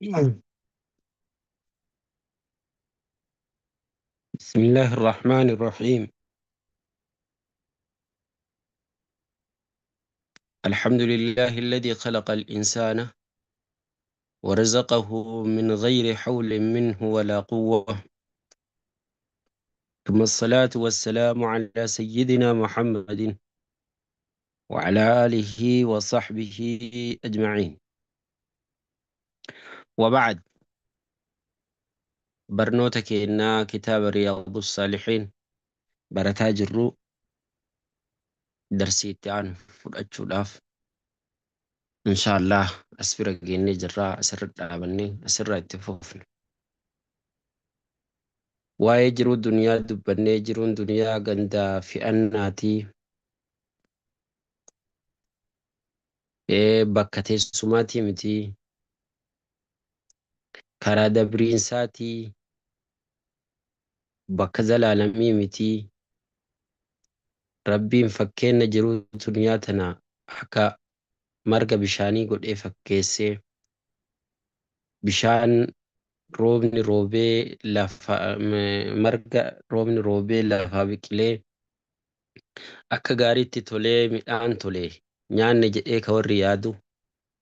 بسم الله الرحمن الرحيم. الحمد لله الذي خلق الإنسان ورزقه من غير حول منه ولا قوة، ثم الصلاة والسلام على سيدنا محمد وعلى آله وصحبه أجمعين، وبعد. Barnoota keenna kitaaba Riyaadu Saalihiin barataa jirru darsii itti aanu fudhachuudhaaf inshaallah as bira geennee jirra. Asirra dhaabannee asirraa itti fufna. Waa'ee jiruu duniyaa dubbannee, jiruun duniyaa gandaa fi'annaatii, bakka teessumaatii miti, karaa dabriinsaatii, bakka zalaalamii miti. Rabbiin fakkeenna jiruu duniyaa tana akka marga bishaanii godhee fakkeessee, bishaan roobni roobee lafa marga roobni roobee lafaa biqilee akka gaariitti tolee midhaan tolee nyaanne jedhee ka warri yaadu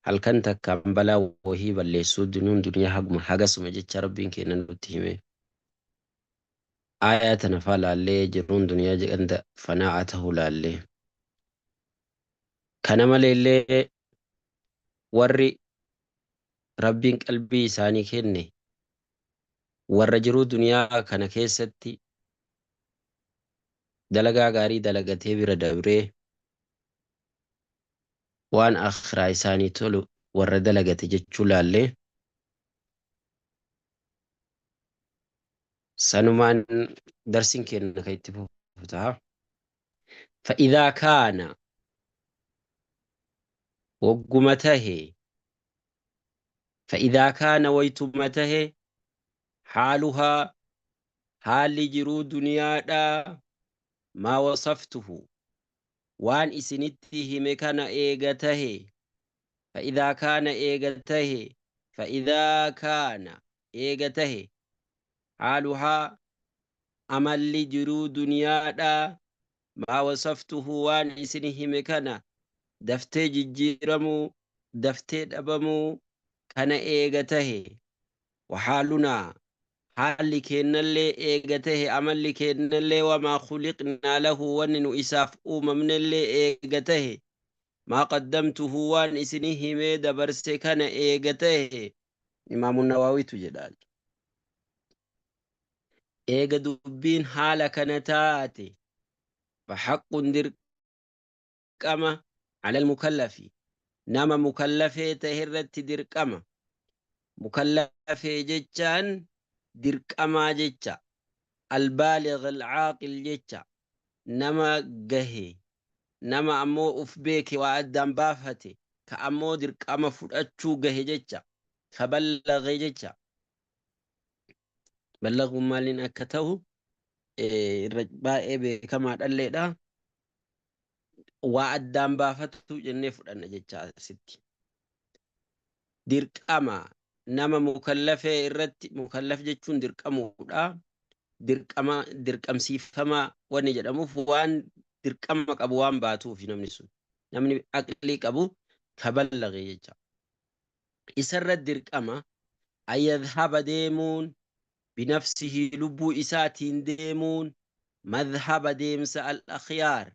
halkan takkaan balaa wahii balleessuu dunuun duniyaa haguma hagasuma jecha Rabbiin keenya nutti hime. Aayaa tana faa laallee jiruun duniyaa ganda fanaa'a tahuu laallee. Kana maleellee warri Rabbiin qalbii isaanii kenne warra jiruu duniyaa kana keessatti dalagaa gaarii dalagatee bira dabree waan akhiraa isaanii tolu warra dalagate jechuu laallee, sanumaan darsiin keenya kan itti fufu ta'a. فإذا كان wogguma tahe، فإذا كان waytuma tahe، حالها haalli jiruu duniyaadhaa ما وصفته waan isinitti hime kana eega tahe، فإذا كان eega tahe، فإذا كان eega tahe حالها amalli jiruu duniyaadhaa ما وصفته waan isin hime kana, daftee jijjiiramuu, daftee dhabamuu kana eega tahe, وحالنا haalli keennallee eega tahe, amalli keennallee, وما خلقنا له wanni nu isaaf uumamnellee eega tahe, ما قدمته waan isin himee dabarse kana eega tahe, Imaamu Nawaawitu jedha. Eega dubbiin haala kana taate, فحق dirqama على المكلف nama mukallafee tahe irratti dirqama. Mukallafee jechaan dirqamaa jecha, البالغ العاقل jecha, nama gahe, nama ammoo uf beeke, waa addaan baafate, ka ammoo dirqama fudhachuu gahe jecha, ka ballaghe jecha. Ballaguun maaliin akka ta'u irra baay'ee beekamaa dhalleedha. Waa addaan baafatu jennee fudhanna jecha asitti. Dirqama nama mukallafee irratti. Mukallaf jechuun dirqamuudha. Dirqama dirqamsiifamaa wanni jedhamuuf waan dirqama qabu waan baatuuf namni sun. Namni aqlii qabu ka ballaghe jecha. Isarra dirqama أن يذهب deemuun، بنفسه lubbuu isaatiin deemuun، مذهب deemsa الأخيار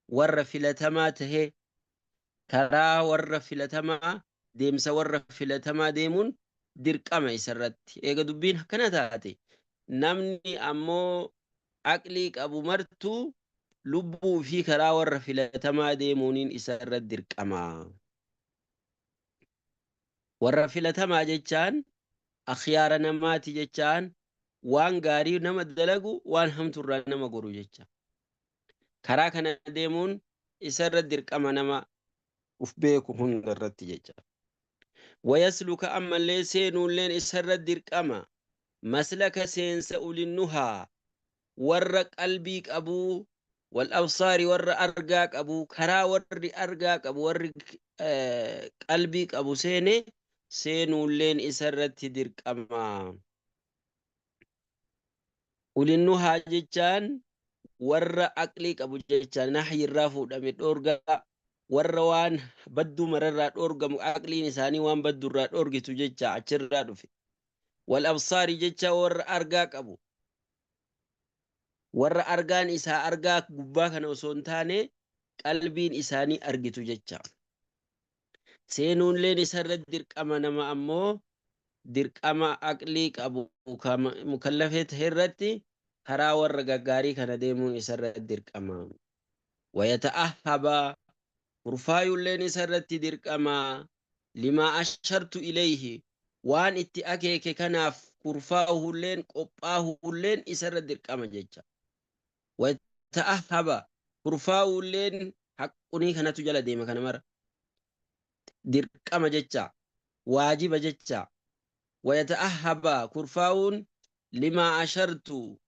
warra filatamaa tahe, karaa warra filatamaa, deemsa warra filatamaa deemuun dirqama isarratti. Eega dubbiin akkana taate, namni ammoo aqlii qabu martuu lubbuu fi karaa warra filatamaa deemuuniin isarratti dirqama. Warra filatamaa jechaan akhyaara namaati jechaan, waan gaarii nama dalagu, waan hamturraa nama goru jecha. Karaa kana deemuun isarra dirqama nama uf beeku hunda irratti jecha. ويسلك ammallee seenuulleen isarra dirqama مسلك seensa أولي النهى warra qalbii qabuu، والأبصار warra argaa qabu, karaa warri argaa qabu, warri qalbii qabu seene. Seenuulleen isarratti dirqama. Ulinnuhaa jechaan warra aqlii qabu jecha nahyi irraa fuudhame, dhoorgaa warra waan badduu mararraa dhoorgamu, aqliin isaanii waan baddurraa dhoorgitu jecha achirraa dhufe. Wal absaari jecha warra argaa qabu, warra argaan isaa argaa gubbaa kana osoo hin taane qalbiin isaanii argitu jecha. Seenuunleen isarratti dirqama. Nama ammoo dirqama aqlii qabu mukallafee ta'e irratti karaa warra gaggaarii kana deemuun isarratti dirqama. Wayata'ahhaba, kurfaayulleen isarratti dirqama. Limaa ashartu ilayhi, waan itti akeeke kanaaf kurfaa'uhulleen qophaa'uhulleen isarra dirqama jecha. Wayata'ahhaba, kurfaa'uulleen haqqunii kanatu jala deema, kana mara dirqama jecha, waajiba jecha. Wayata'ahhaba, kurfaa'uun, limaa ashartu,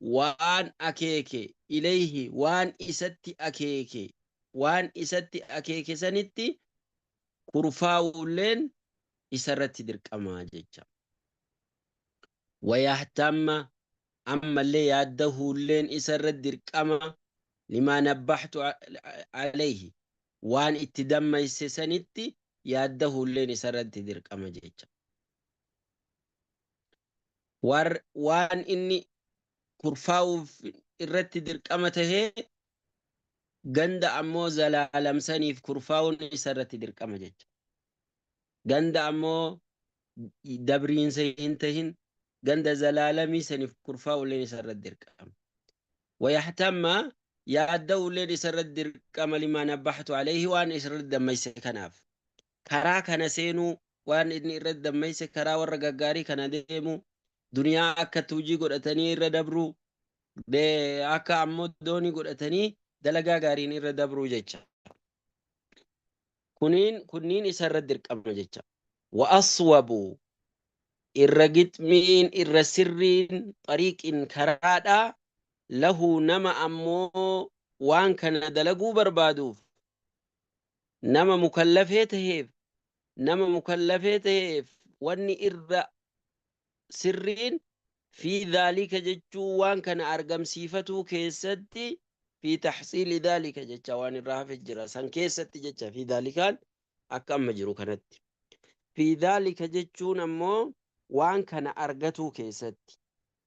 waan akeeke, ilayhi, waan isatti akeeke, waan isatti akeeke sanitti kurfaa'uulleen isarratti dirqama jecha. Wayahtamma, ammallee yaaddahuulleen isarratti dirqama. Limaa nabbaxtu alayhi, waan itti dammayse sanitti yaaddahuulleen isarratti dirqama jecha. Waan inni kurfaa'uuf irratti dirqama tahee ganda ammoo zalaalamsaniif kurfaa'uun isarratti dirqama jecha. Ganda ammoo dabriinsa hin tahin, ganda zalaalamii saniif kurfaa'uulleen isarratti dirqama. Wayahtamma, yaadda'uulleen isarratti dirqama. Limaa nabbaxtu alayhi, waan isarratti dammayse kanaaf. Karaa kana seenuu, waan inni irratti dammayse, karaa warra gaggaarii kana deemu, duniyaa akka tuujii godhatanii irra dabruu, akka ammoo doonii godhatanii dalagaa gaariin irra dabruu jecha. Kuniin kunniin isarra dirqama jecha. Wa aswabu, irra gixmiin, irra sirriin, xariiqin, karaadha, lahu, nama ammoo waan kana dalaguu barbaaduuf, nama mukallafee taheef, nama mukallafee taheef wanni irra sirriin, fi dhaalika jechuu waan kana argamsiifatuu keessatti, fi taxsiili dhaalika jecha, waan irraa hafe jira san keessatti jecha. Fi dhaalikaan akka amma jiru kanatti, fi dhaalika jechuun ammoo waan kana argatuu keessatti,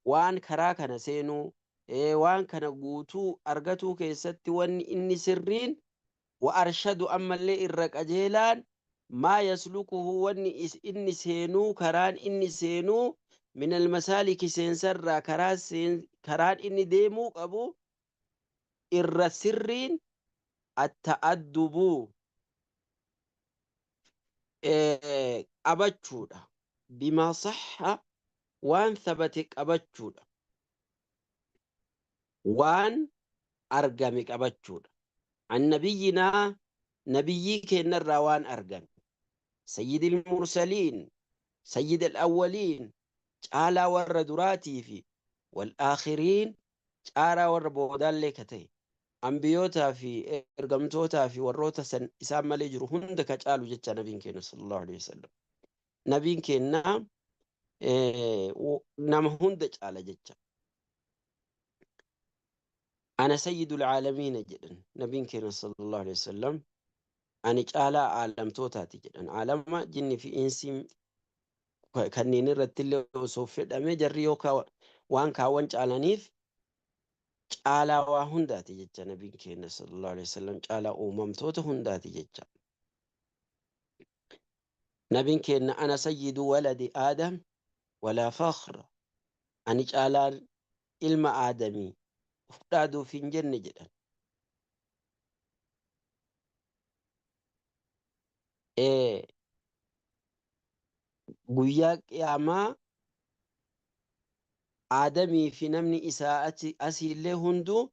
waan karaa kana seenuu, waan kana guutuu argatuu keessatti wanni inni sirriin, wa arshadu, ammallee irra qajeelaan, maa yaslukuhu, wanni inni seenuu, karaan inni seenuu, min almasaaliki, seensarraa karaan inni deemuu qabu irra sirriin, atta'addubu, qabachuudha, bimaa saxa, waan thabate qabachuudha, waan argame qabachuudha, an nabiyyinaa, nabiyyii kennarraa waan argame, sayyidil mursaliin, sayyidil awwaliin, caalaa warra duraatii fi wal aakhiriin, caalaa warra boodaallee ka ta'e, ambiyootaa fi ergamtootaa fi warroota san isaan malee jiru hunda ka caalu jecha nabiin keenya sallallahu alaihi wasallam. Nabiin keenya nama hunda caala jecha. Ana sayyidul aalamiina jedhan nabiin keenya sallallahu alaihi wasallam. Ani caalaa aalamtootaati jedhan. Aalama jinni fi insiin kanneen irratti illee osoo fedhame jarri yoo waan kaawwan caalaniif, caalaa waa hundaati jecha nabiin keenya sallallahu alaihi wasallam, caalaa uumamtoota hundaati jecha. Nabiin keenya ana sayyidu waladi aadam walaa fakhra, ani caalaan ilma aadamii uf dhaaduuf hin jenne jedhan. Guyyaa qiyaamaa aadamii fi namni isaa asiillee hunduu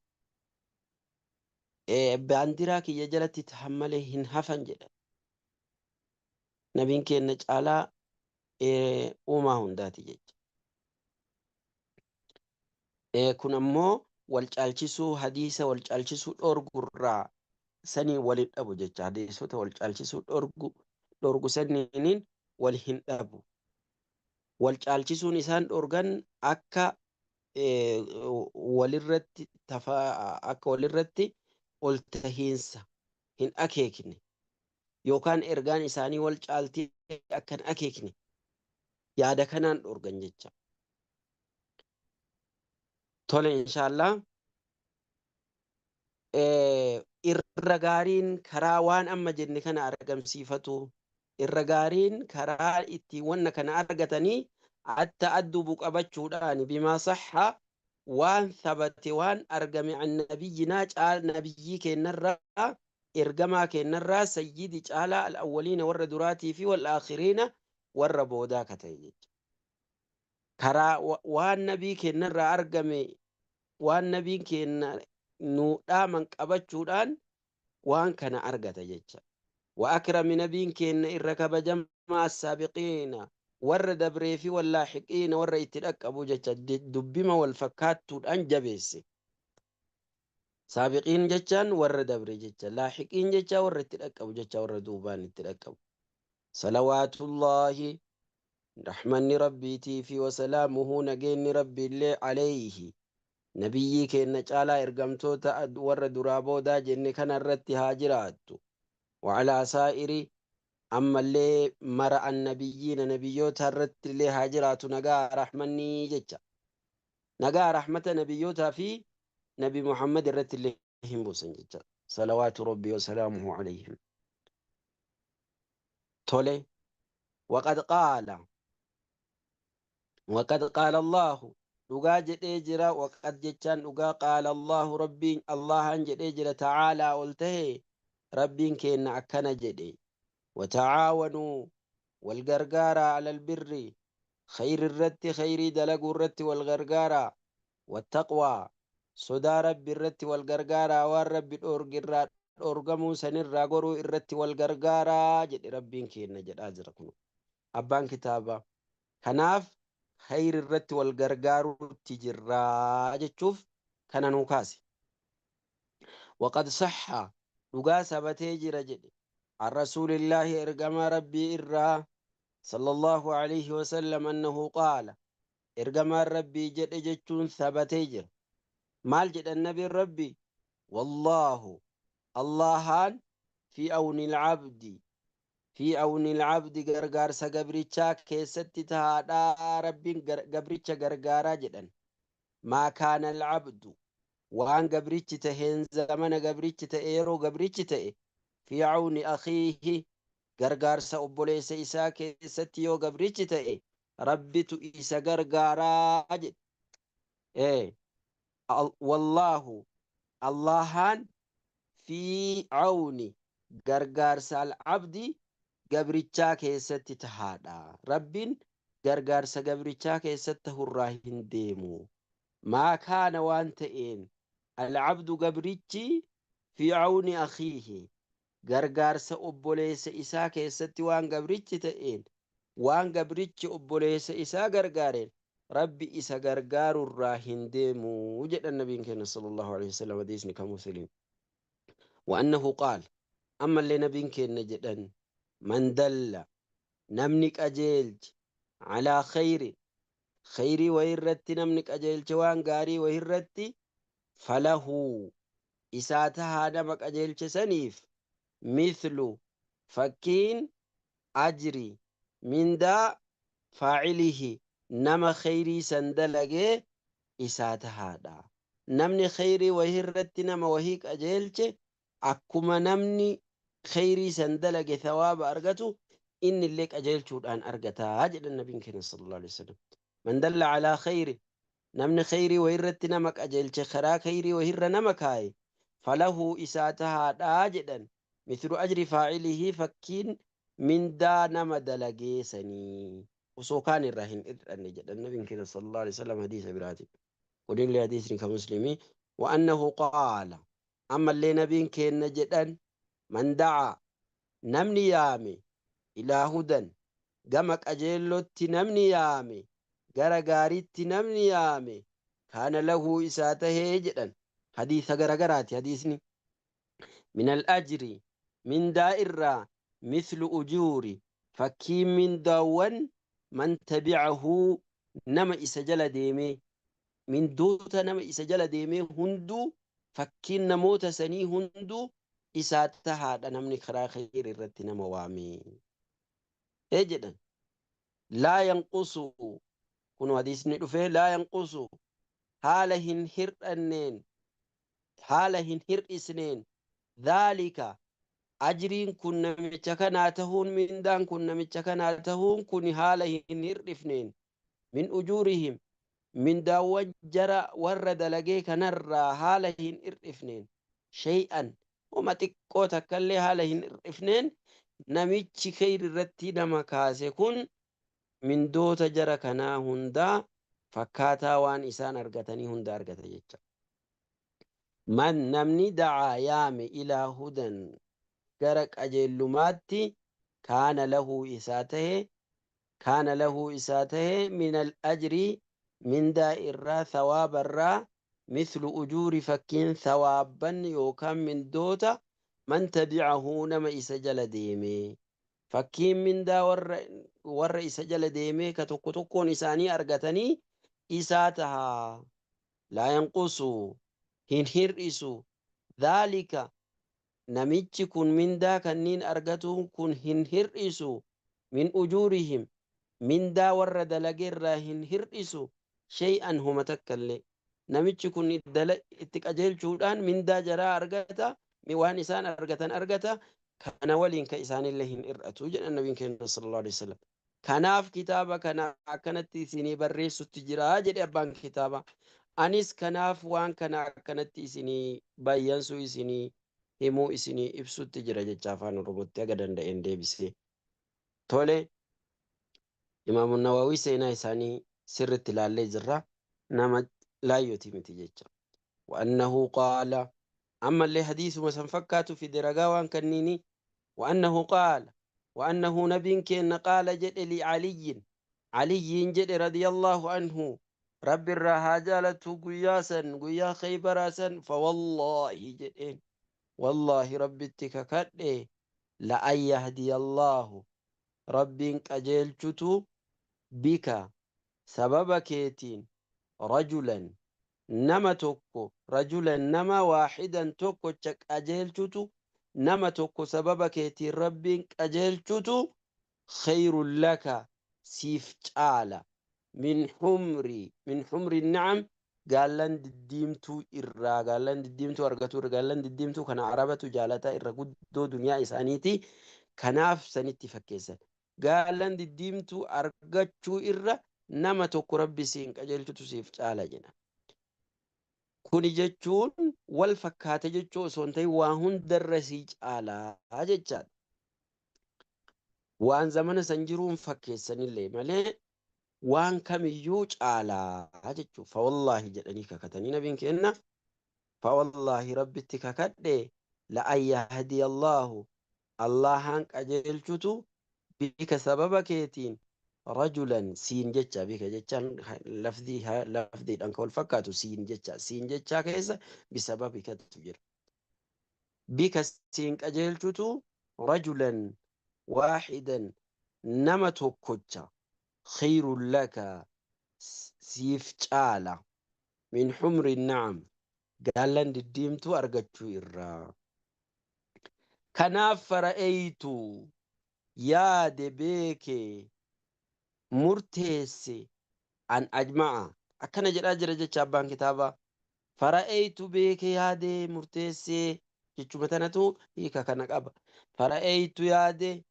baandiraa kiyya jalatti tahan malee hin hafan jedhan. Nabiin keenya caalaa uumaa hundaati jecha. Kun ammoo wal caalchisuu, hadiisa wal caalchisuu dhorgurraa sanii walin dhabu jecha. Hadiisota wal caalchisuu dhorgu saniiniin Wal hin dhabu. Wal caalchisuun isaan dhorgan akka walirratti akka walirratti ol tahiinsa hin akeekne yookaan ergaan isaanii wal caaltii akka hin akeekne yaada kanaan dhorgan jecha. Tole, inshaallah, irra gaariin karaa waan amma jenne kana argamsiifatu, irra gaariin karaa ittiin wanna kana argatanii التأدب qabachuudhaan بما صح waan thabate, waan argame عن نبينا caal nabiyyii keenyarraa, ergamaa keenyarraa, سيد caalaa الأولين warra duraatii fi والآخرين warra boodaa ka ta'e jecha. Karaa waan nabii keenyarraa argame, waan nabiin keenya nu dhaaman qabachuudhaan waan kana argata jecha. وأكرم nabiin keenya irra kabajamaa السابقين warra dabree fi واللاحقين warra itti dhaqqabu jecha. Dubbima wal fakkaattuudhaan jabeesse. سابقين jechaan warra dabre jecha, لاحقين jecha warra itti dhaqqabu jecha, warra duubaan itti dhaqqabu. صلوات الله raxmanni rabbiitii fi وسلامه nageenyi rabbiillee عليه nabiyyii keenya caalaa ergamtoota warra duraa boodaa jenne kana irratti haa jiraattu. وعلى سائر ammallee mara النبيين nabiyyoota irratti illee haa jiraatu nagaa raxmannii jecha. Nagaa raxmata nabiyyootaa fi nabi Muhammad irratti illee hin buusan jecha. صلوات ربي وسلامه عليهم. Tole, وقد قال الله dhugaa jedhee jira. وقد jechaan dhugaa. قال الله rabbiin allahan jedhee jira. تعالى ol tahe rabbiin keenna akkana jedhe: وتعاونوا wal gargaaraa على البر khayri irratti, khayrii dalaguu irratti wal gargaaraa, والتقوى sodaa rabbi irratti wal gargaaraa, waan rabbi dhoorgirraa dhoorgamuu sanirraa goruu irratti wal gargaaraa jedhe rabbiin keenna jedhaa jira. Kun abbaan kitaabaa kanaaf khayri irratti wal gargaaruutti jirraa jechuuf kana nuu kaase. وقد صح dhugaa sabatee jira jedhe عن رسول الله ergamaa rabbii irraa صلى الله عليه وسلم أنه قال ergamaan rabbii jedhe jechuun sabatee jira. Maal jedhan nabiin rabbii? والله allahaan في عون العبد في عون العبد gargaarsa gabrichaa keessatti tahaadhaa, rabbiin gabricha gargaaraa jedhan. ما كان العبد waan gabrichi taheen, zamana gabrichi ta'e, yeroo gabrichi ta'e, في عون أخيه gargaarsa obboleessa isaa keessatti yoo gabrichi ta'e rabbitu isa gargaaraa jedhe. والله allahaan في عون gargaarsa العبد gabrichaa keessatti tahaadha. Rabbiin gargaarsa gabrichaa keessatti tahurraa hin deemu. ما كان waan ta'een العبد gabrichi في عون أخيه gargaarsa obboleessa isaa keessatti waan gabrichi ta'een, waan gabrichi obboleessa isaa gargaareen rabbi isa gargaarurraa hin deemu jedhan nabiin keenya صلى الله عليه وسلم. Hadiisni kan Muslim. وأنه قال ammallee nabiin keenya jedhan: من دل namni qajeelche على خير khayrii wayirratti, namni qajeelche waan gaarii wayirratti, فله isaa tahaa nama qajeelche saniif مثل fakkiin أجر mindaa فاعله nama khayrii san dalagee isaa tahaadha. Namni khayrii wayirratti nama wahii qajeelche akkuma namni khayrii san dalage thawaaba argatu inni illee qajeelchuudhaan argataa jedhan nabiin keenya صلى الله عليه وسلم. من دل على خير namni khayrii wayirratti nama qajeelche, karaa khayrii wayirra nama kaaye, فله isaa tahaadhaa jedhan مثل أجر فاعله fakkiin mindaa nama dalagee sanii osoo kaan irraa hin hir'anne jedhan nabiin keenya صلى الله عليه وسلم hadiisa biraati. Kunillee hadiisni ka Muslimii. وأنه قال ammallee nabiin keenya jedhan: من دعا namni yaame إلى هدى gama qajeellotti namni yaame, gara gaariitti namni yaame, كان له isaa tahee jedhan. Hadiisa garagaraati hadiisni. من الأجر mindaa irraa مثل أجور Fakkiin mindaawwan man tabi'ahu nama isa jala deemee, mindoota nama isa jala deemee hunduu, fakkiin namoota sanii hunduu isaa tahaadha namni karaa khayr irratti nama waame. Ee jedhan. Laa yanqusu, kun hadiisni dhufee, laa yanqusu haala hin hir'anneen, haala hin hir'isneen, dhaalika ajriin kun namicha kanaa tahuun, mindaan kun namicha kanaa tahuun kun haala hin hir'ifneen, min ujuurihim mindaawwan jara warra dalagee kanarraa haala hin hir'ifneen, shay'an homa xiqqoo takkallee haala hin hir'ifneen, namichi kheyr irratti nama kaase kun mindoota jara kanaa hundaa fakkaataa waan isaan argatanii hunda argata jecha. Man namni dacaa yaame ilaa hudan gara qajeellumaatti, kaana lahu isaa tahe, kaana lahu isaa tahe, min al-ajri mindaa irraa, thawaaba irraa, mithlu ujuuri fakkiin thawaabban yookaan mindoota man tabi'ahu nama isa jala deeme, fakkiin mindaa warra isa jala deemee ka tokko tokkoon isaanii argatanii isaa taha. Laa yanqusu hin hir'isu, dhaalika namichi kun mindaa kanniin argatuun kun hin hir'isu, min ujuurihim mindaa warra dalageerraa hin hir'isu, shay'an homa takkallee. Namichi kun itti qajeelchuudhaan mindaa jaraa argata, waan isaan argatan argata, kana waliin ka isaanillee hin hir'atu jedhan nabiin keenya sallallahu alaihi wasallam. Kanaaf kitaaba kana akkanatti isinii barreessutti jira jedhe abbaan kitaaba. Anis kanaaf waan kana akkanatti isinii bayyansuu, isinii himuu, isinii ibsutti jira jecha afaan Oromootti haga danda'een deebisee. Tole, Imaamu Nawaawii seenaa isaanii sirritti ilaallee jirra. Nama laayyoti miti jecha. Wa'annahu qaala, ammallee hadiisuma san fakkaatu fide ragaa waan kanniini. Wa'annahu qaala, wa'annahu nabiin keenna qaala jedhe, li'aliyyin aliyyiin jedhe, radiyallahu anhu rabbi irraa haa jaalatu, guyyaa san, guyyaa Khaybaraa san, fawallaahi jedheen, wallaahi rabbitti kakadhe, la'an yahdiyallaahu rabbiin qajeelchutu, bika sababa keetiin, rajulan nama tokko, rajulan nama, waaxidan tokkocha qajeelchutu, nama tokko sababa keetiin rabbiin qajeelchutu, khayrun laka siif caala, min humri na'am gaallan diddiimtuu irraa, gaallan diddiimtuu argatu irra. Gaallan diddiimtuu kana arabatu jaalata irra guddoo duniyaa isaaniiti. Kanaaf sanitti fakkeessan. Gaallan diddiimtuu argachuu irra nama tokko rabbi siin qajeelchutu siif caala jedha. Kuni jechuun wal fakkaate jechuu osoo hin ta'in waa hundarra sii caalaa jechaadha. Waan zamana san jiruun fakkeessanillee malee waan kamiyyuu caalaa jechuu. Fawallaahi jedhanii kakatanii nabiin kenna. Fawallaahi rabbitti kakadhe, la'an yahdiya Allaahu Allahaan qajeelchutu, bika sababa keetiin, rajulan siin jecha, bika jechaan lafdii lafdiidhaan kan wal fakkaatu siin jecha, siin jechaa keessa bisababikatu jira. Bika siin qajeelchutu, rajulan waaxidan nama tokkocha, khayrun laka siif caala, min humri na'am gaallan diddiimtuu argachuu irraa. Kanaaf fara'eeytu yaade, beeke, murteesse, an ajma'a akkana jedhaa jira jecha abbaan kitaabaa. Fara'eeytu beeke, yaade, murteesse jechuma tanatu hiika kana qaba. Fara'eeytu yaade,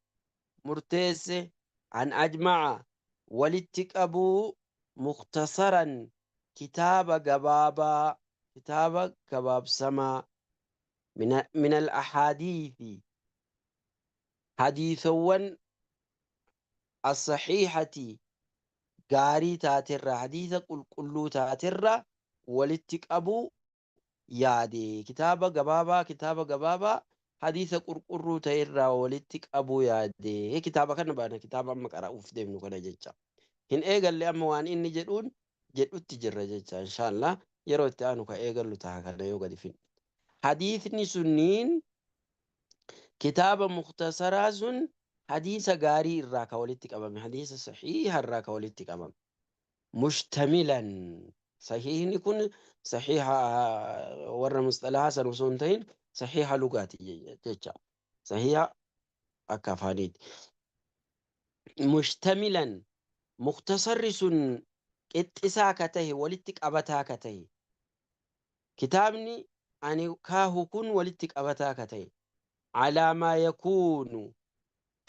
murteesse, an ajma'a walitti qabuu, mukhtasaran kitaaba gabaabaa, kitaaba gabaabsamaa, min al ahaadiithi hadiisowwan, as-sahiihati gaarii taaterraa, hadiisa qulqulluu taaterraa walitti qabuu yaade. Kitaaba gabaabaa, kitaaba gabaabaa hadiisa qulqulluu ta'erraa walitti qabuu yaade. Kitaaba kana baana, kitaaba amma qara'uuf deemnu kana jecha. Hin eegalle amma, waan inni jedhuun jedhutti jirra jecha. Inshaallah yeroo itti aanu ka eegallu taha kana yoo gadi finne. Hadiisni sunniin kitaaba muktasaraa sun. Hadiisa gaarii irraa ka walitti qabame, hadiisa sahiiha irraa ka walitti qabame. Mushtamilan, sahiihni kun sahiiha warra musxalahaa san osoo hin ta'in sahiiha lugaati jecha. Sahiiha akka afaaniiti. Mushtamilan, muktasarri sun qixxisaa ka tahe, walitti qabataa ka tahe. Kitaabni ani kaahu kun walitti qabataa ka tahe. Alaa maa yakuunu,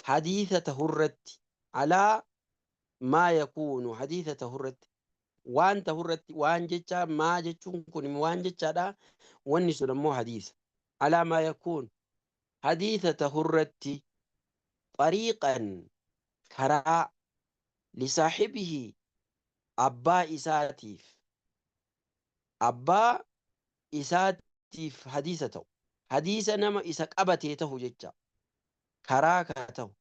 hadiisa tahurratti, alaa maa yakuunu, hadiisa tahurratti, waan tahurratti, waan jecha, maa jechuun kun waan jechaadha, wanni sun ammoo hadiisa. Alaa maa yakuunu, hadiisa tahurratti, xariiqan, karaa, lisaahibihi, abbaa isaatiif, abbaa isaatiif hadiisa ta'u, hadiisa nama isa qabatee tahu jecha, karaa ka tahu,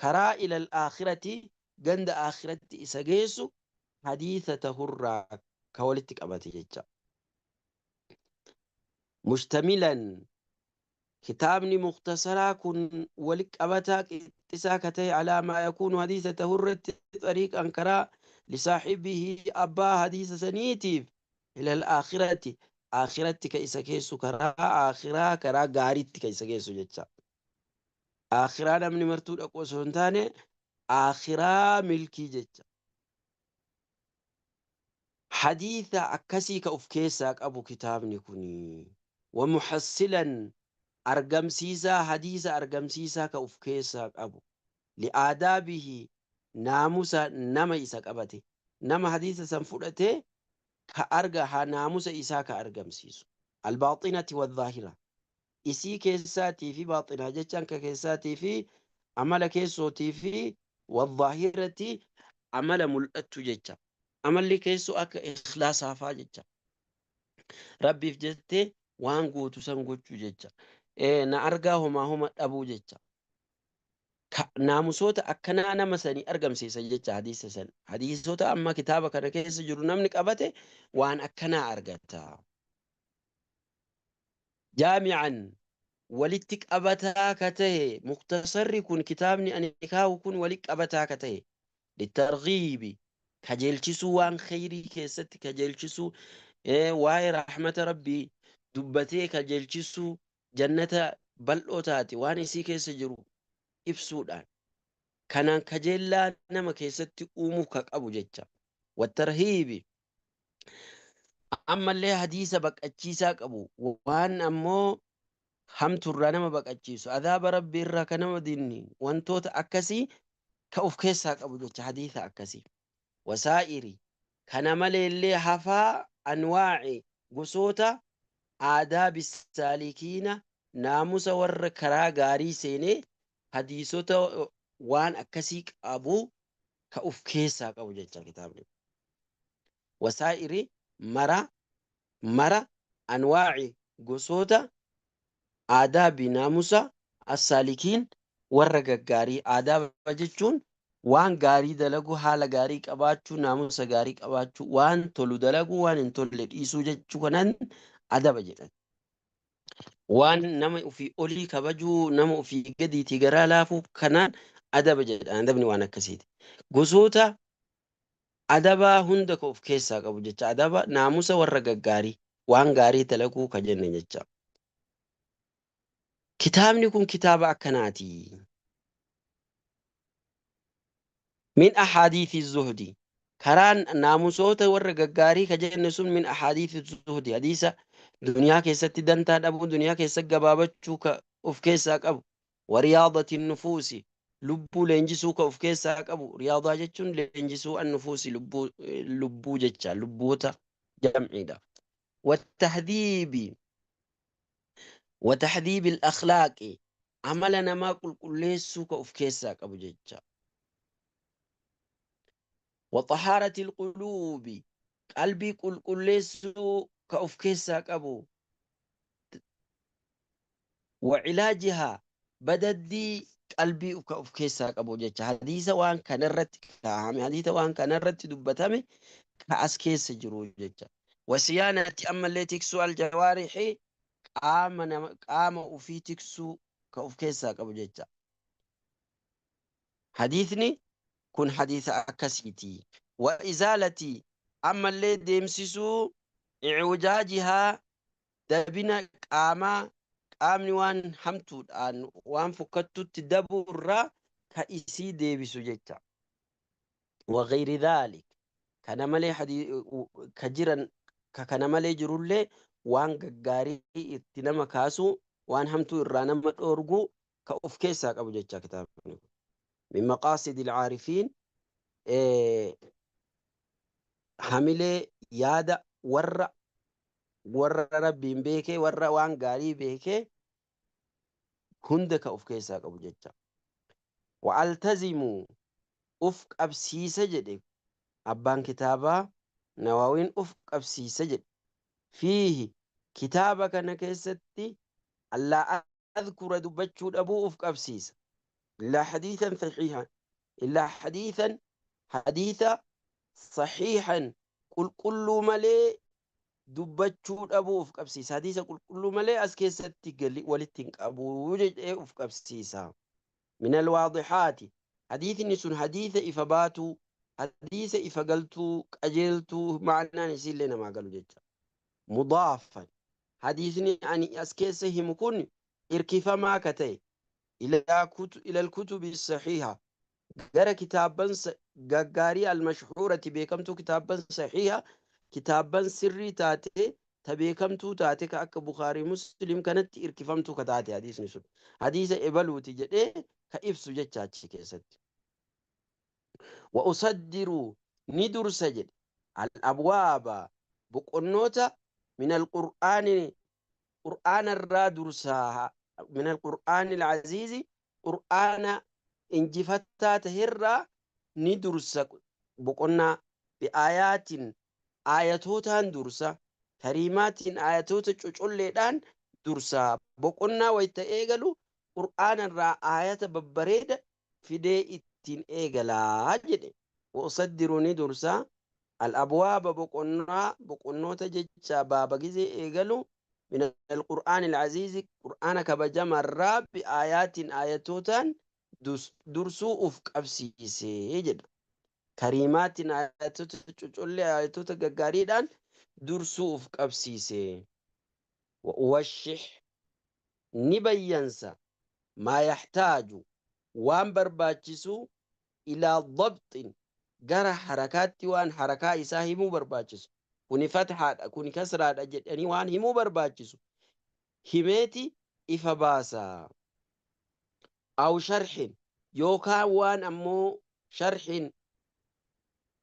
karaa ilal aakhirati, ganda aakhiratti isa geessu hadiisa tahurraa ka walitti qabate jecha. Mushtamilan, kitaabni muktasaraa kun wali qabataa qixxisaa ka ta'e, alaa maa yakuunu, hadiisa tahurratti, xariiqan, karaa, lisaahibihi, abbaa hadiisa saniitiif, ilal aakhirati, aakhiratti ka isa geessu, karaa aakhiraa, karaa gaariitti ka isa geessu jecha. Aakhiraa namni martuu dhaqu osoo hin taane, aakhiraa milkii jecha. Hadiisa akkasii ka uf keessaa qabu kitaabni kuni. Wamuhassilan, argamsiisaa, hadiisa argamsiisaa ka uf keessaa qabu. Li'aadaabihi, naamusa nama isa qabate. Nama hadiisa san fudhate ka arga ha naamusa isaa ka argamsiisu. Albaaxinati wadhaahira. Isii keessaatii fi baaxinaa jechaan ka keessaatii fi amala keessootii fi wadhaahirati, amala mul'attu jecha. Amalli keessoo akka ikhlaasaa faa jecha. Rabbiif jettee waan gootu san gochuu jecha. Na argaa homaa homa dhabuu jecha. Naamusoota akkanaa nama sanii argamsiisa jecha hadiisa san. Hadiisota amma kitaaba kana keessa jiru namni qabate waan akkanaa argata. Jaami'an, walitti qabataa ka tahe, muktasarri kun, kitaabni ani kaahu kun walitti qabataa ka tahe, litarghiibi, kajeelchisuu, waan kheyrii keessatti kajeelchisuu, waa'ee rahmata Rabbii dubbatee kajeelchisuu, jannata bal'oo taate waan isii keessa jiru ibsuudhaan kanaan kajeellaa nama keessatti uumuu ka qabu jecha. Wattarhiibi, ammallee hadiisa baqachiisaa qabu, waan ammoo hamturraa nama baqachiisu, azaaba Rabbii irraa ka nama dinni, wantoota akkasii ka uf keessaa qabu jecha hadiisa akkasii. Wasaa'iri, kana maleellee hafaa, anwaa'i, gosoota, aadaabi saalikiina, naamusa warra karaa gaarii seenee, hadiisota waan akkasii qabu ka uf keessaa qabu jecha kitaabni. Wasaa'iri, mara, mara, anwaa'i, gosoota, aadaabi, naamusa, assaalikiin, warra gaggaarii. Aadaaba jechuun waan gaarii dalaguu, haala gaarii qabaachuu, naamusa gaarii qabaachuu, waan tolu dalaguu, waan hin tolle dhiisuu jechuu kanaan adaba jedhan. Waan nama ofii olii kabajuu, nama ofii gadiitii garaa laafuu kanaan adaba jedhan. Adabni waan akkasiiti. Gosoota adabaa hunda ka of keessaa qabu jecha. Adaba, naamusa warra gaggaarii, waan gaarii dalaguu ka jenne jecha. Kitaabni kun kitaaba akkanaati. Min ahaadiithi zuhdi. Karaan naamusoota warra gaggaarii ka jenne sun, min ahaadiithi zuhdi. Hadiisa duniyaa keessatti dantaa dhabuu, duniyaa keessatti gabaabachuu ka of keessaa qabu. Wariyaadati nufuusi. Lubbuu leenjisuu ka of keessaa qabu. Riyaadaa jechuun leenjisuu, annufuusi, lubbuu, lubbuu jecha, lubboota jamciidha. Wattahdiibi, وتهذيب الأخلاق, amala namaa qulqulleessuu ka of keessaa qabu jecha. وطهارة القلوب, qalbii qulqulleessuu ka of keessaa qabu. وعلاجها, badaddii qalbii ka of keessaa qabu jecha. Hadiisa waan kanarratti kaa'ame, hadiisa waan kanarratti dubbatame ka as keessa jiru jecha. وصيانة, ammallee tiksuu, الجوارح, qaama nama, qaama ufii tiksuu ka of keessaa qabu jecha. Hadiisni kun hadiisa akkasiiti. Wa izaalati ammallee deemsisuu iwjaajihaa dabina qaamaa qaamni waan hamtuudhaan waan fokkattutti dabuu irraa ka isii deebisu jecha. Wa ghayri dhaalik kana malee ka jiran ka kana malee jirullee waan gaggaarii itti nama kaasu waan hamtuu irraa nama dhoorgu ka of keessaa qabu jecha kitaabni kun. Min maqaasidil aarifiin hamilee yaada warra warra Rabbiin beekee warra waan gaarii beekee hunda ka of keessaa qabu jecha. Wa altazimu uf qabsiisa jedhe abbaan kitaabaa Nawaawiin uf qabsiisa jedhe. Fiihi kitaaba kana keessatti allaa adhkura dubbachuu dhabuu uf qabsiisa. Illaa hadiisan sahiihan illaa hadiisan hadiisa sahiihan qulqulluu malee dubbachuu dhabuu uf qabsiisa. Hadiisa qulqulluu malee as keessatti walitti hin qabuu jedhee uf qabsiisa. Min alwaadixaati hadiisni sun hadiisa ifa baatuu hadiisa ifa galtuu qajeeltuu ma'anaan isiillee namaa galu jecha. Mudaafan hadiisni ani as keessa himu kun irkifamaa ka ta'e ila alkutubi sahiiha gara kitaabban gaggaarii almashhuurati beekamtuu kitaabban sahiiha kitaabban sirrii taate ta beekamtuu taate ka akka Bukhaarii Muslim kanatti irkifamtuu ka taate hadiisni sun hadiisa ebaluuti jedhee ka ibsu jecha achi keessatti. Wa usaddiru ni dursa jedhe al-abwaaba boqonnoota min al-qur'aani qur'aana irraa dursaa min al-qur'aani al-aziizi qur'aana injifataa taherraa ni dursa boqonnaa bi'aayaatin aayatootaan dursa kariimaatiin aayatoota cocolleedhaan dursa boqonnaa wayta eegalu qur'aana irraa aayata babbareeda fidee ittiin eegalaa jedhe. Wa usaddiru ni dursa al-abwaaba boqonnaa boqonnoota jecha baaba gizee eegalu min al-qur'aani al-aziizi qur'aana kabajamarraa bi'aayaatiin aayatootaan dursuu uf qabsiisee jedha. Kariimaatiin aayatoota cocollee aayatoota gaggaariidhaan dursuu uf qabsiise. Wa uwashshih ni bayyansa maa yaxtaaju waan barbaachisu ilaa dabxin gara harakaatti waan harakaa isaa himuu barbaachisu kuni fathaadha kuni kasraadha jedhanii waan himuu barbaachisu himeeti ifa baasa. Aw sharhin yookaan waan ammoo sharhin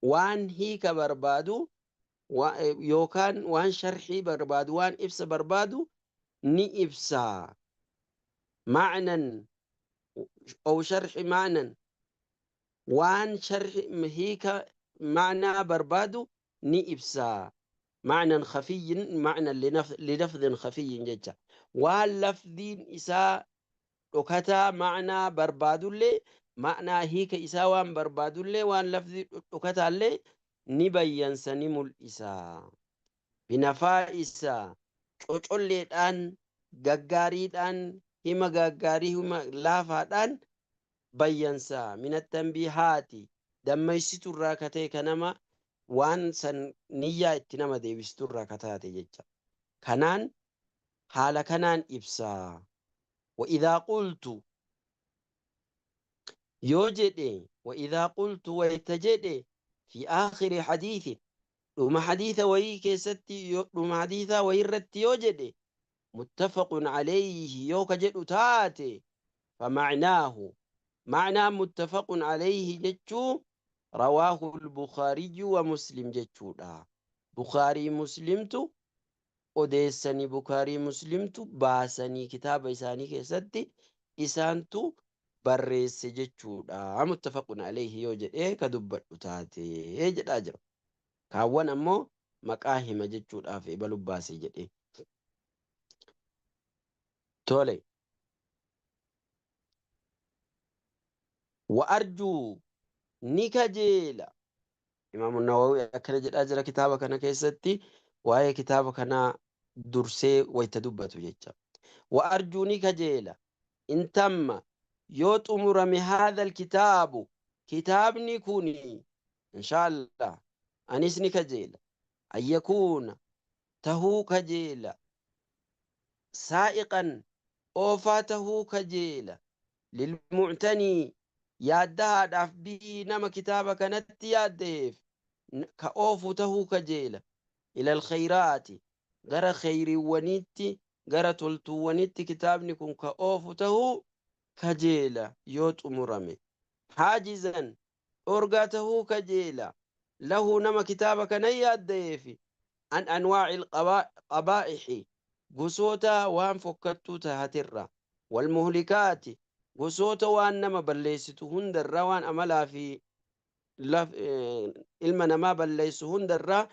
waan hiika barbaadu yookaan waan sharhii barbaadu waan ibsa barbaadu ni ibsa. Ma'nan aw sharhi ma'nan waan sharhi hiika ma'naa barbaadu ni ibsa. Ma'nan khafiyyin ma'nan lilafdhin khafiyyin jecha waan lafdiin isaa dhokataa ma'naa barbaadullee ma'naa hiika isaa waan barbaadullee waan lafdii dhokataallee ni bayyansa ni mul'isa. Binafaa'isa cocolleedhaan gaggaariidhaan hima gaggaarii hima laafaadhaan bayyansa. Minattanbiihaati dammaysiturraa ka ta'e ka nama waan san niyyaa itti nama deebisturraa ka taate jecha. Kanaan haala kanaan ibsa. Wa idhaa qultu yoo jedhe wa idhaa qultu wayta jedhe fi aakhiri hadiithi dhuma hadiisa wayii keessatti dhuma hadiisaa wayii irratti yoo jedhe muttafaqun alayhi yoo ka jedhu taate fama'naahu ma'naa muttafaqun alayhi jechuu rawaahu al-Bukhaariyyu wa Muslim jechuudha. Bukhaarii Muslimtu odeessanii Bukhaarii Muslimtu baasanii kitaaba isaanii keessatti isaantu barreesse jechuudha. Muttafaqun alayhi yoo jedhee ka dubbadhu taate jedhaa jira. Kaawwan ammoo maqaa hima jechuudhaaf ebalu baase jedhee. Tole. Wa arjuu ni kajeela. Imaamu Nawawi akkana jedhaa jira kitaaba kana keessatti waa'ee kitaaba kanaa dursee wayta dubbatu jecha. Wa arjuu ni kajeela. In tamma Yoo xumurame haadha alkitaabu, kitaabni kuni, insha Allah anis ni kajeela, an yakuuna tahuu kajeela, saa'iqan oofaa tahuu kajeela, lilmuctanii yaaddahaadhaaf, bihi nama kitaaba kanatti yaaddaheef ka oofu tahuu kajeela, ila alkhayraati gara kheyriiwwaniitti, gara toltuuwwanitti kitaabni kun ka oofu tahuu kajeela yoo xumurame. Haajizan dhorgaa tahuu kajeela, lahu nama kitaaba kana yaaddaheefi, an anwaa'i alqabaa'ixi gosoota waan fokkattuu tahatirra, walmuhlikaati gosoota waan nama balleessitu hundarra, waan amalaa fi ilma namaa balleessu hundarra,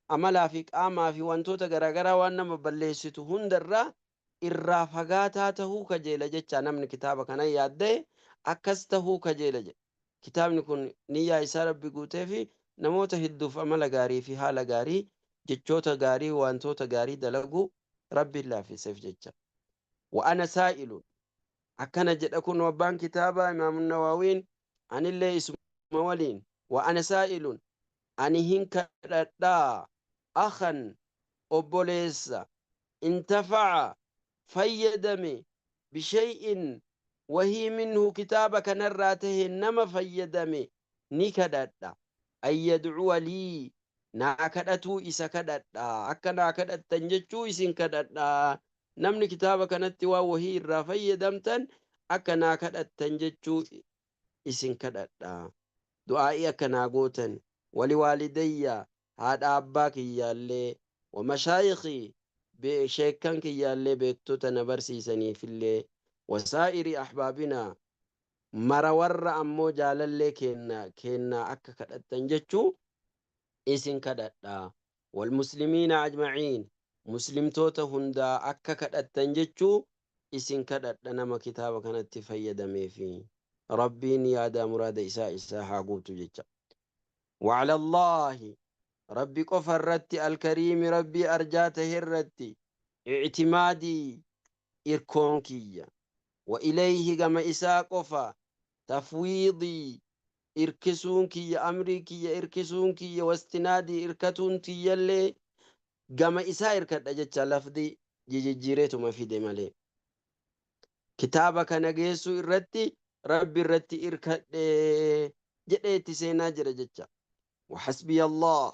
amalaa fi qaamaa fi wantoota garaagaraa waan nama balleessitu hundarra irraa fagaataa tahuu kajeela jecha. Namni kitaaba kana yaadda'e akkas tahuu kajeela jedhe. Kitaabni kun niyyaa isaa Rabbi guutee fi namoota hedduuf amala gaarii fi haala gaarii, jechoota gaarii, wantoota gaarii dalaguu Rabbiin laaffiseef jecha. Wa ana saa'ilun, akkana jedha kun abbaan kitaabaa Imaamu Nawaawiin, anillee isuma waliin, wa ana saa'ilun ani hin kadhadhaa, akhan obboleessa, intafaca fayyadame, bishay'in wahii, minhu kitaaba kanarraa tahe nama fayyadame ni kadhadha, an yadcuwa lii naa kadhatuu isa kadhadha, akka naa kadhattan jechuu isin kadhadha. Namni kitaaba kanatti waan wahii irraa fayyadamtan akka naa kadhattan jechuu isin kadhadha, du'aa'ii akka naa gootan, waliwaalidayya haadha abbaa kiyyaallee, wamashaayikii sheekkan kiyyaallee, beektota na barsiisaniifillee, wasaa'iri ahbaabinaa mara warra ammoo jaalallee keenna keenna akka kadhattan jechuu isin kadhadha, walmuslimiina ajmaciin muslimtoota hundaa akka kadhattan jechuu isin kadhadha. Nama kitaaba kanatti fayyadameefi Rabbiin yaadaa muraada isaa isaa haa guutu jecha. وعلى الله Rabbi qofa irratti, الكريم Rabbii arjaa tahe irratti, اعتمادي irkoon kiyya, وإليه gama isaa qofa, تفويضي irkisuun kiyya, amrii kiyya irkisuun kiyya, واستنادي irkatuun kiyyallee gama isaa irkadha jecha. Lafdi jijijjiireetuma fide malee, kitaaba kana geessuu irratti Rabbi irratti irkadhe jedhee itti seenaa jira jecha. وحسبي الله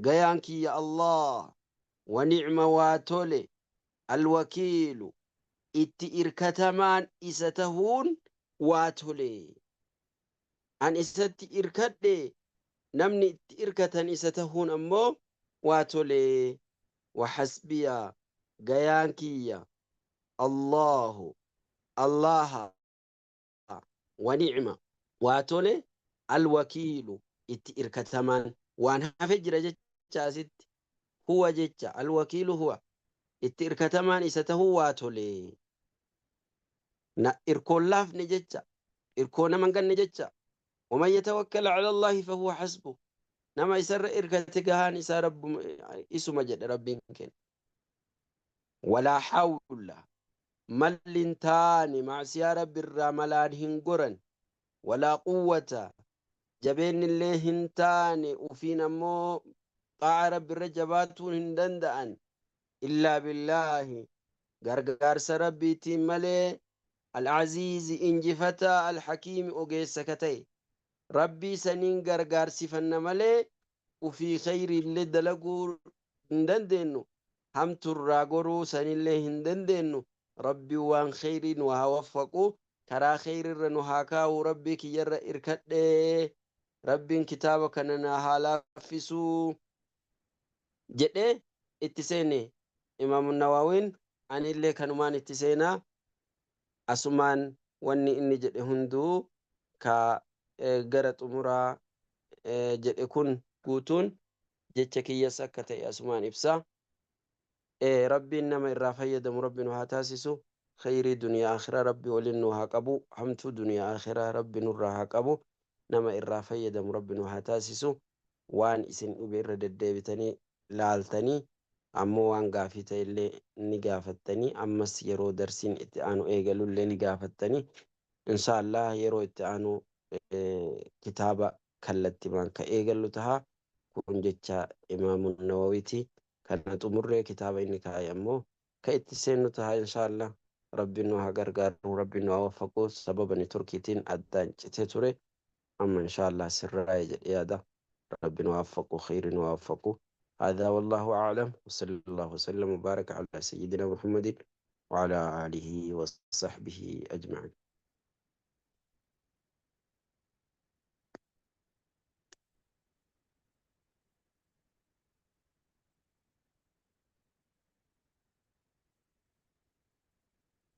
gayaan kiyya Allah, ونعم waa tole, الوكيل itti irkatamaan isa tahuun waa tole. An isatti irkadhe, namni itti irkatan isa tahuun ammoo waa tole. وحسبي gayaan kiyya الله Allaha, ونعم waa tole, الوكيل itti irkatamaan. Waan hafe jira jecha asitti, هو jecha, الوكيل هو itti irkatamaan isa tahuu waa tole. Na irkoon laafne jecha, irkoo nama hin ganne jecha. ومن يتوكل على الله فهو حسبه nama isarra irkate gahaan isaa Rabbuma isuma jedhe Rabbiin kenna. ولا حول malli hin taane, macsiyaa Rabbi irraa malaan hin goran, ولا قوة jabeennillee hin taane, ufiin ammoo xaa'a Rabbi irra jabaatuun hin danda'an, إلا بالله gargaarsa Rabbiitiin malee, العزيز injifataa, الحكيم ogeessa ka ta'e Rabbii saniin gargaarsifanna malee ufii khayriillee dalaguu hin dandeenyu, hamturraa goruu sanillee hin dandeenyu. Rabbi waan khayrii nu haa waffaqu, karaa khayrirra nu haa kaa'u. Rabbii kiyyarra irkadhee, Rabbiin kitaaba kana na haa laaffisuu jedhee itti seene Imaamu Nawaawiin. Anillee kanumaan itti seenaa. Asumaan wanni inni jedhe hunduu ka gara xumuraa jedhe kun guutuun jecha kiyyas akka ta'e asumaan ibsa. Rabbiin nama irraa fayyadamu Rabbi nu haa taasisu. Khayrii duniyaa akhiraa Rabbi waliin nu haa qabu, hamtuu duniyaa akhiraa Rabbi nurraa haa qabu. Nama irraa fayyadamu Rabbi nu haa taasisu. Waan isin dhibe irra deddeebitanii laaltanii ammoo waan gaafii ta'ellee ni gaafattanii, ammas yeroo darsiin itti aanu eegalullee ni gaafattanii. Insha Allah yeroo itti aanu kitaaba kallattimaan ka eegallu taha. Kun jecha Imaamu Nawawiiti. Kana xumurree kitaaba inni kaa'e ammoo ka itti seennu taha insha Allah. Rabbiin nu haa gargaaru, Rabbiin nu haa waffaqu. Sababa networkiitiin addaan citee ture. Amma insha Allah sirraa'e jedhee yaada. Rabbi nu haa waffaqu, khayri nu haa waffaqu. هذا والله أعلم، وصلى الله وسلم وبارك على سيدنا محمد وعلى آله وصحبه أجمعين.